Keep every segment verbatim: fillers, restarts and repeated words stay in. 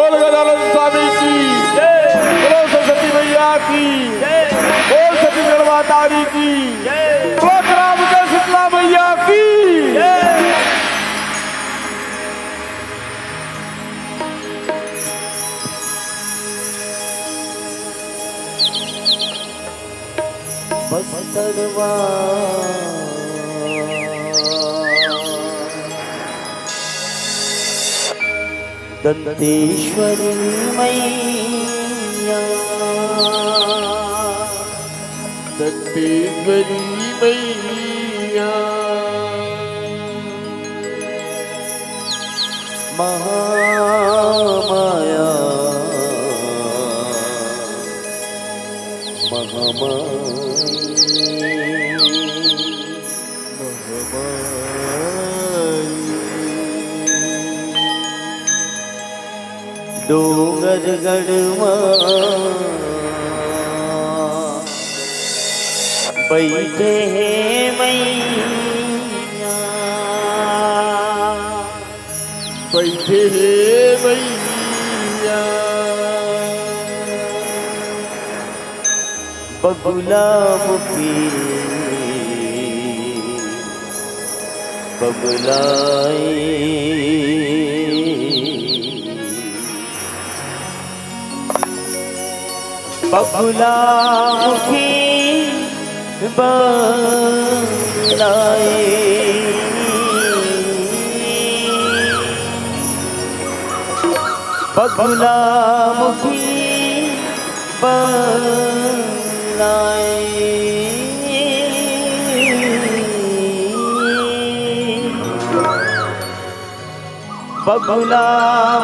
बोल गजानन स्वामी की जय। बोलो सरस्वती मैया की जय। बोल छत्तीसगढ़ माता रानी की जय। बोलो राम के शीतला मैया की जय। बसतड़वा दंतेश्वरी मैया, दंतेश्वरी मैया। महामाया, महामाई, महामाई। डोंगरगढ़ मा बइठे हे मइया, बइठे हे मइया। बगुला मुखी बबुलाई। बगुला मुखी बबुलाई। बगुला मुखी बबुलाई। बगुला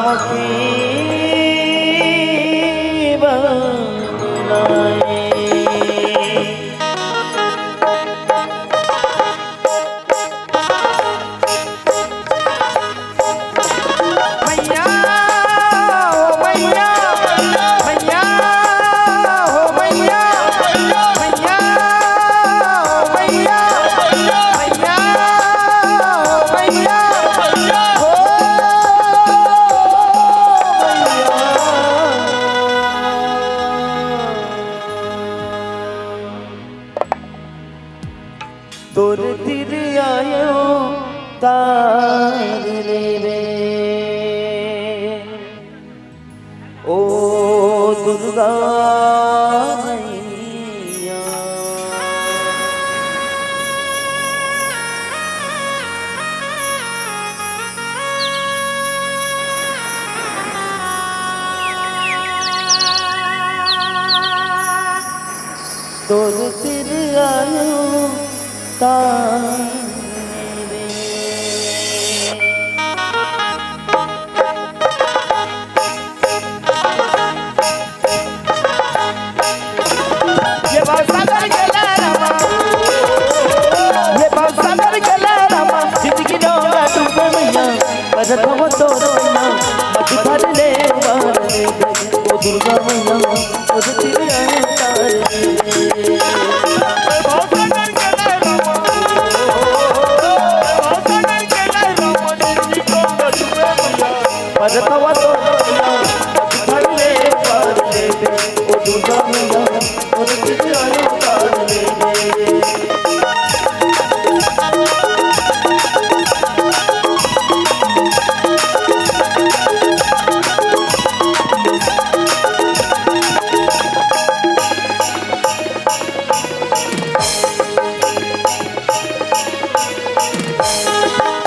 मुखी बबुलाई। मैया हो मैया, मैया हो मैया, मैया हो मैया, मैया हो मैया, हो मैया। तोर तिर आयो तार लेवे, ओ दुर्गा मैया। तोर तिर आयो ताने रे। ये बात सागर के लहरावा, ये बात सागर के लहरावा, जिंदगी डोंगा तुम पे मैया, बजत हो तो मैया, मत भर ले बारे, ओ दुर्गा मैया, ओ तेरे अवतार। बजत हो तो मैया, मत भर ले बारे, ओ दुर्गा मैया।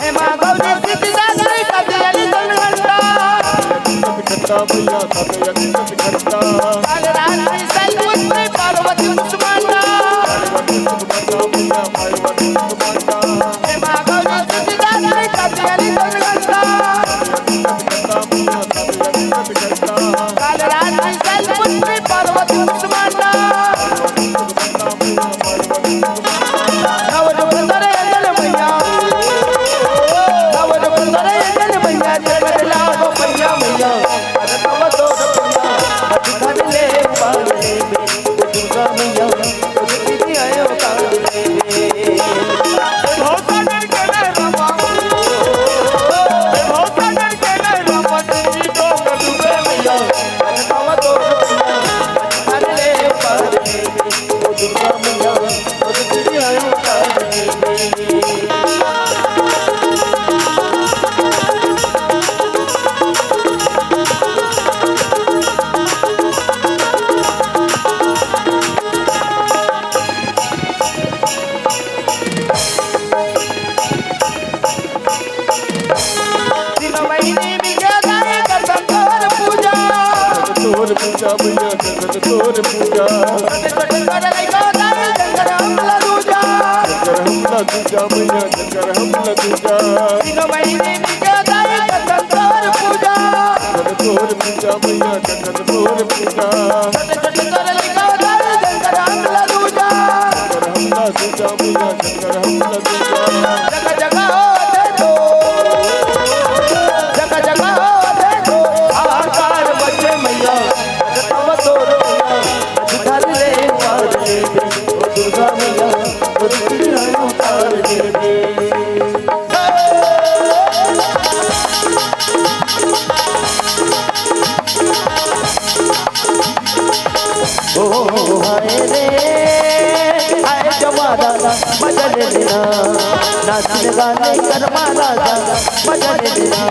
हे माँ गौरी सिद्धिदात्री कपियली चंद्रघंटा। घंटा मैया कपियली चंद्रघंटा। काल रात्रि सैलपुत्री पार्वती कुष्मांडा। पार्वती कुष्मांडा मैया पार्वती कुष्मांडा। हे माँ गौरी सिद्धिदात्री कपियली चंद्रघंटा। घंटा मैया कपियली चंद्रघंटा। काल रात्रि सैलपुत्री पार्वती कुष्मांडा। नव रूप धरे अंजन मैया, नव रूप धरे अंजन मैया, जगत लाभ मैया मैया। अरे तव महीने में के दाई करथन तोर पूजा। तोर पूजा मैया करथन तोर पूजा। छोटे छोटे तोर लइका दाई शंकर हमला दूजा। शंकर हमला दूजा मैया शंकर हमला दूजा। तीनों महीने में के दाई करथन तोर पूजा। तोर पूजा मैया करथन तोर पूजा। छोटे छोटे तोर लइका दाई शंकर हमला दूजा। शंकर हमला दूजा मैया शंकर हमला दूजा। जगह जगह होथे ढोल, जगह जगह होथे ढोल। हाहाकार मचे मैया, जगत में तोरो मैया, धर ले उतार ले, ओ दुर्गा मैया, ओ दुर्गा उतार ले। ओ हाय रे, हाय जमाना, मजा ले लेना। नाच गाने कर्मा राजा, मजा ले लेना।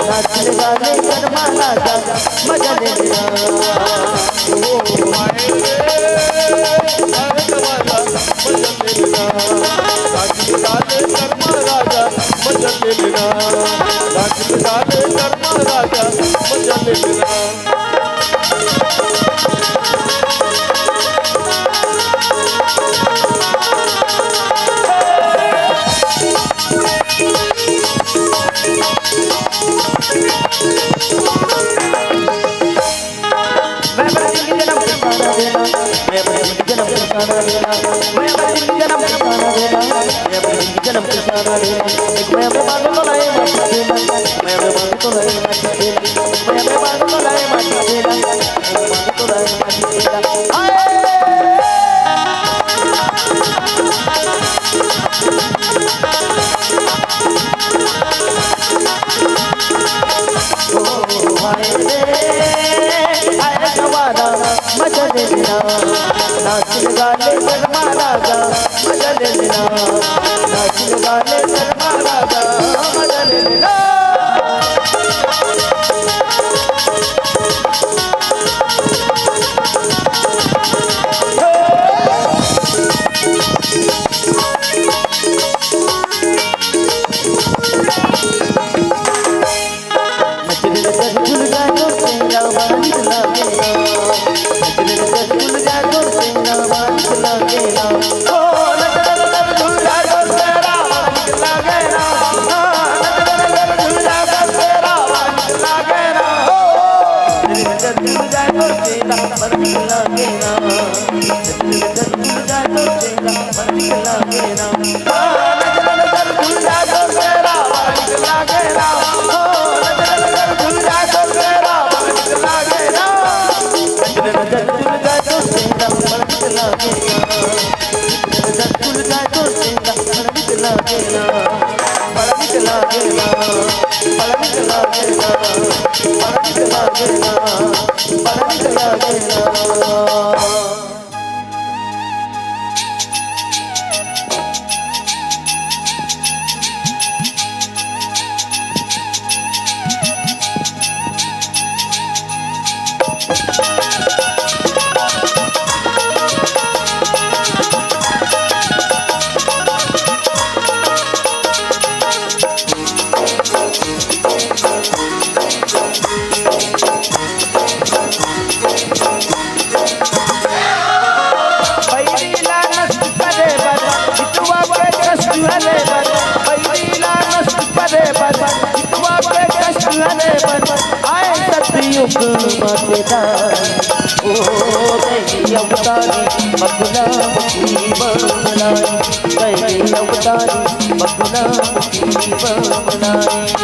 नाच गाने कर्मा राजा, मजा ले लेना। ओ हाय रे, हाय जमाना, मजा ले लेना। नाच गाने कर्मा राजा, मजा ले लेना। नाच गाने कर्मा राजा, मजा ले लेना। बैरी ला नष्ट करे बर, हितवा के कष्ट हरे बर। बैरी ला नष्ट करे बर, हितवा के कष्ट हरे बर। आए सतयुग माते दाई, ओ दैवी अवतारी, बकुला मुखी बमलाई। दैवी अवतारी, बकुला मुखी बमलाई।